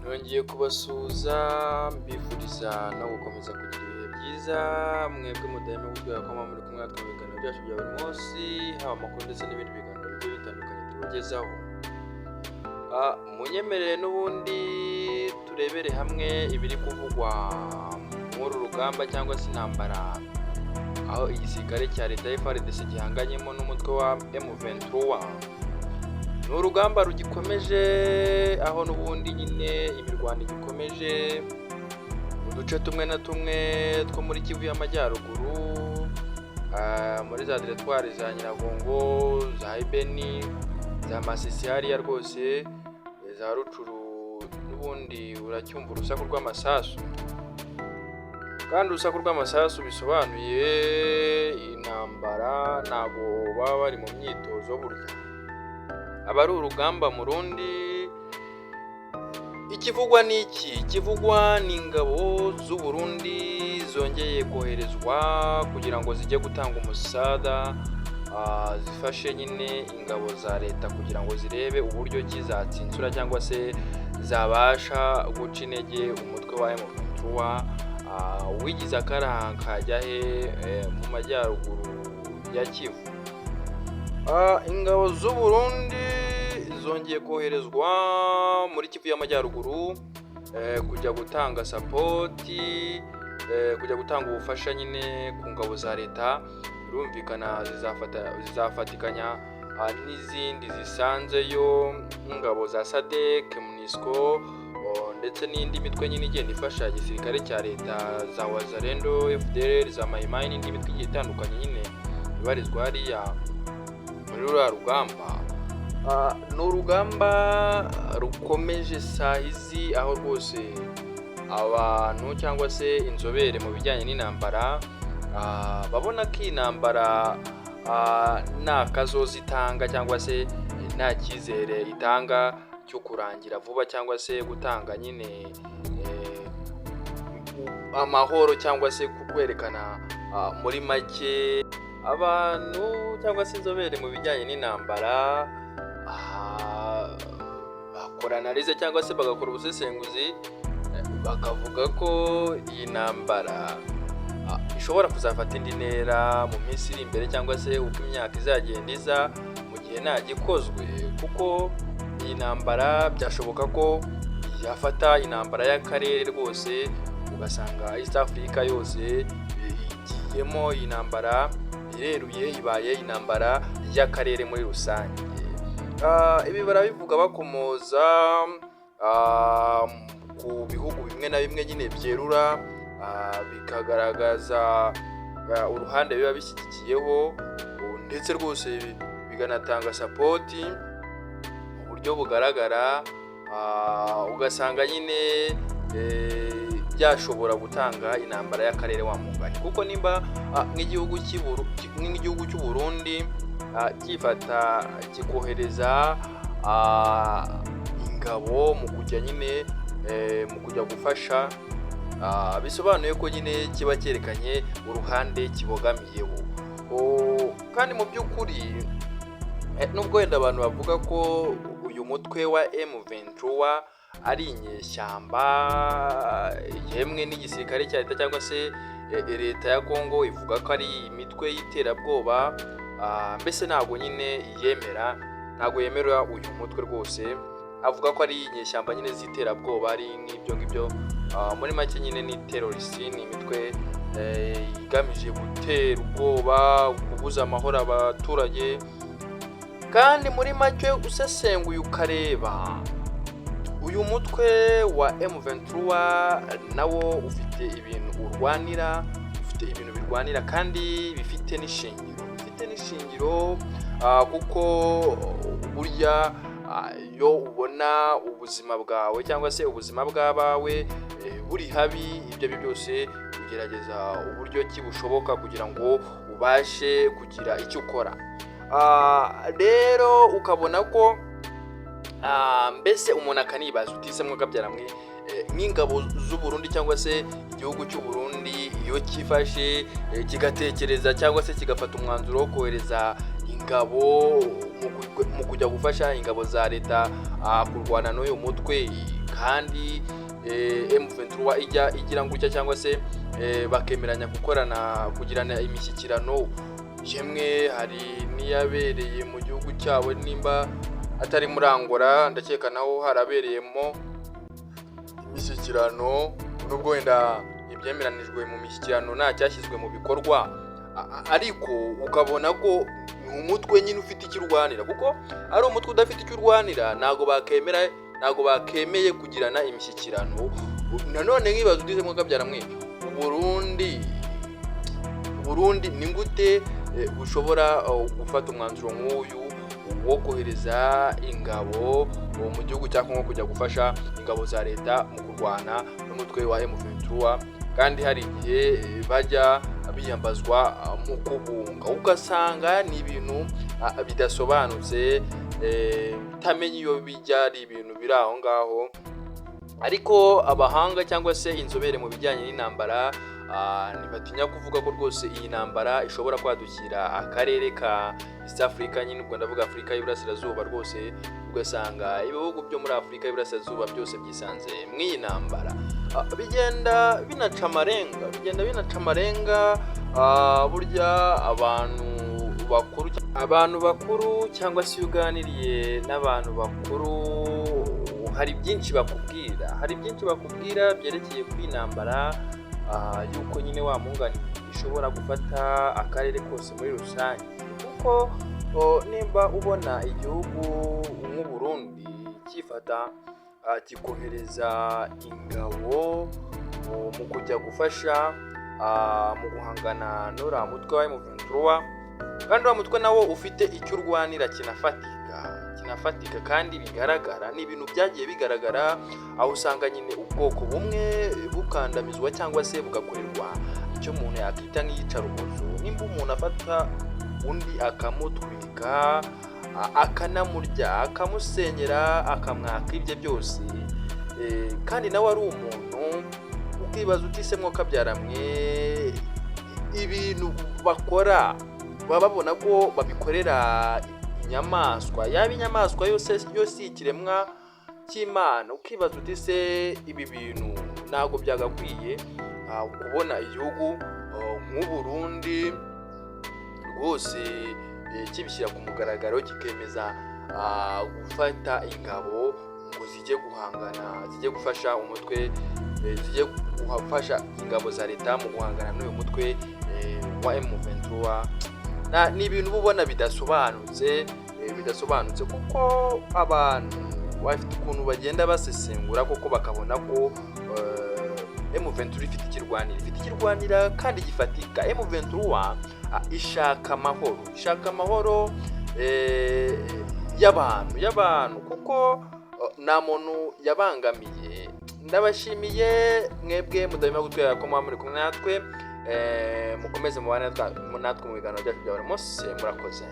Nongeye kubasuhuza mbifuriza no gukomeza kugira ibihe byiza, mwebwe mudahwema kutwereka ko muba muri kumwe natwe mu biganiro byacu bya buri munsi, haba amakuru ndetse n'ibindi biganiro bigiye bitandukanye tubagezaho. Munyemerere n'ubundi turebere hamwe ibiri kuvugwa muri uru rugamba cyangwa se intambara, aho igisirikare cya leta FARDC gihanganyemo n'umutwe wa M23. Ni urugamba rugikomeje, aho n'ubundi nyine imirwano igikomeje mu duce tumwe na tumwe two muri Kivu y'Amajyaruguru, muri za teritwari za Nyiragongo, za Beni, za Masisi, hariya rwose za Rutshuru, n'ubundi uracyumva urusaku rw'amasasu. Kandi urusaku rw'amasasu bisobanuye intambara, ntabwo baba bari mu myitozo, burya aba ari urugamba mu rundi. Ikivugwa ni iki? Ikivugwa ni ingabo z'u Burundi zongeye koherezwa kugira ngo zijye gutanga umusada, zifashe nyine ingabo za leta kugira ngo zirebe uburyo ki zatsinsura cyangwa se zabasha guca intege umutwe wa M23 wigize akaraha kajya he mu majyaruguru ya Kivu. Ingabo z'u Burundi zongeye koherezwa muri Kivu y'Amajyaruguru kujya gutanga support, kujya gutanga ubufasha nyine ku ngabo za leta. Birumvikana zizafatikanya n'izindi zisanzeyo, nk'ingabo za SADC, MONUSCO ndetse n'indi mitwe nyine igenda ifasha igisirikare cya leta, za Wazalendo, FDLR, za Maimai n'indi mitwe igiye itandukanye nyine ibarizwa hariya muri ruriya rugamba. Ni urugamba rukomeje saa izi, aho rwose abantu cyangwa se inzobere mu bijyanye n'intambara babona ko iyi ntambara nta kazoza itanga cyangwa se nta cyizere itanga cyo kurangira vuba cyangwa se gutanga nyine amahoro cyangwa se kwerekana. Muri make, abantu cyangwa se inzobere mu bijyanye n'intambara bakora analyse cyangwa se bagakora ubusesenguzi, bakavuga ko iyi ntambara ishobora kuzafata indi ntera mu minsi iri imbere cyangwa se uko imyaka izagenda iza, mu gihe nta gikozwe, kuko iyi ntambara byashoboka ko yafata intambara y'akarere rwose, ugasanga East Africa yose igiyemo. Iyi ntambara ireruye, ibaye intambara y'akarere muri rusange. Ibi barabivuga bakomoza ku bihugu bimwe na bimwe nyine byerura bikagaragaza uruhande biba bishyigikiyeho, ndetse rwose bikanatanga support mu buryo bugaragara, ugasanga nyine byashobora gutanga intambara y'akarere wa mugani, kuko nimba nk'igihugu cy'u Burundi cyifata kikohereza ingabo mu kujya nyine mu kujya gufasha, bisobanuye ko nyine kiba cyerekanye uruhande kibogamiyeho. Kandi mu by'ukuri, nubwo wenda abantu bavuga ko uyu mutwe wa M23 ari inyeshyamba, yemwe n'igisirikare cya leta cyangwa se leta ya Congo ivuga ko ari imitwe y'iterabwoba, mbese ntabwo nyine yemera, ntabwo yemera uyu mutwe rwose, avuga ko ari inyeshyamba nyine z'iterabwoba, ari nk'ibyo ngibyo. Muri make nyine ni terrorist, ni imitwe igamije gutera ubwoba, kubuza amahoro abaturage. Kandi muri make usesenguye ukareba, uyu mutwe wa M23 nawo ufite ibintu urwanira, ufite ibintu birwanira kandi bifite n'ishingiro, bifite n'ishingiro, kuko burya iyo ubona ubuzima bwawe cyangwa se ubuzima bw'abawe buri habi, ibyo ari byo byose ugerageza uburyo ki bushoboka kugira ngo ubashe kugira icyo ukora. Rero ukabona ko mbese umuntu akanibaza uti: "Se mwakabyara mwe, nk'ingabo z'u Burundi cyangwa se igihugu cy'u Burundi iyo cyifashe kigatekereza cyangwa se kigafata umwanzuro wo kohereza ingabo mu kujya gufasha ingabo za leta kurwana n'uyu mutwe, kandi M23 ijya igira gutya cyangwa se bakemeranya gukorana, kugirana imishyikirano. Yemwe, hari n'iyabereye mu gihugu cyabo, nimba atari muri Angola, ndakeka naho harabereyemo imishyikirano, nubwo wenda ibyemeranijwe mu mishyikirano nta cyashyizwe mu bikorwa. Ariko ukabona ko ni umutwe nyine ufite icyo urwanira, kuko ari umutwe udafite icyo urwanira ntabwo bakemeye kugirana imishyikirano. Nanone nkibaza udize mwaka mwe, Uburundi ni gute bushobora gufata umwanzuro nk'uyu wo kohereza ingabo mu gihugu cya Kongo kujya gufasha ingabo za leta mu kurwana n'umutwe wa M23, kandi hari igihe bajya biyambazwa mu kubunga? Ugasanga ni ibintu bidasobanutse, utamenya iyo bijya, ari ibintu biri aho ngaho. Ariko abahanga cyangwa se inzobere mu bijyanye n'intambara ntibatinya kuvuga ko rwose iyi ntambara ishobora kwadukira akarere ka East Africa nyine, ubwo ndavuga Afurika y'Iburasirazuba rwose, ugasanga ibihugu byo muri Afurika y'Iburasirazuba byose byisanze mu iyi ntambara. Bigenda binaca amarenga, bigenda binaca amarenga. Burya abantu bakuru cyangwa se iyo uganiriye n'abantu bakuru, hari byinshi bakubwira, hari byinshi bakubwira byerekeye kuri iyi ntambara, yuko nyine wa mungani ishobora gufata akarere kose muri rusange, kuko nimba ubona igihugu nk'u Burundi cyifata kikohereza ingabo mu kujya gufasha mu guhangana n'uriya mutwe wa M23, kandi uriya mutwe nawo ufite icyo urwanira kinafatika, kinafatika kandi bigaragara, ni ibintu byagiye bigaragara, aho usanga nyine ubwoko bumwe bukandamizwa cyangwa se bugakorerwa icyo umuntu yakita nk'iyicarubozo. Nimba umuntu afata undi akamutwika, akanamurya, akamusenyera, akamwaka ibye byose, kandi nawe ari umuntu, ukibaza uti: "Se mwokabyaramwe, ibintu bakora baba babona ko babikorera inyamaswa? Yaba inyamaswa yose yo si ikiremwa cy'Imana?" Ukibaza uti: "Se ibi bintu ntabwo byagakwiye kubona igihugu nk'u Burundi rwose kibishyira ku mugaragaro, kikemeza gufata ingabo ngo zijye guhangana, zijye gufasha umutwe, zijye gufasha ingabo za leta mu guhangana n'uyu mutwe wa M23?" Ni ibintu uba ubona bidasobanutse, bidasobanutse, kuko abantu bafite ukuntu bagenda basesengura koko bakabona ko M23 ifite ikirwanira, ifite ikirwanira kandi gifatika. M23 ishaka amahoro, ishaka amahoro y'abantu, kuko nta muntu yabangamiye. Ndabashimiye mwebwe mudahwema kutwereka ko muba muri kumwe natwe. Mukomeze mubane natwe mu biganiro byacu bya buri munsi. Murakoze.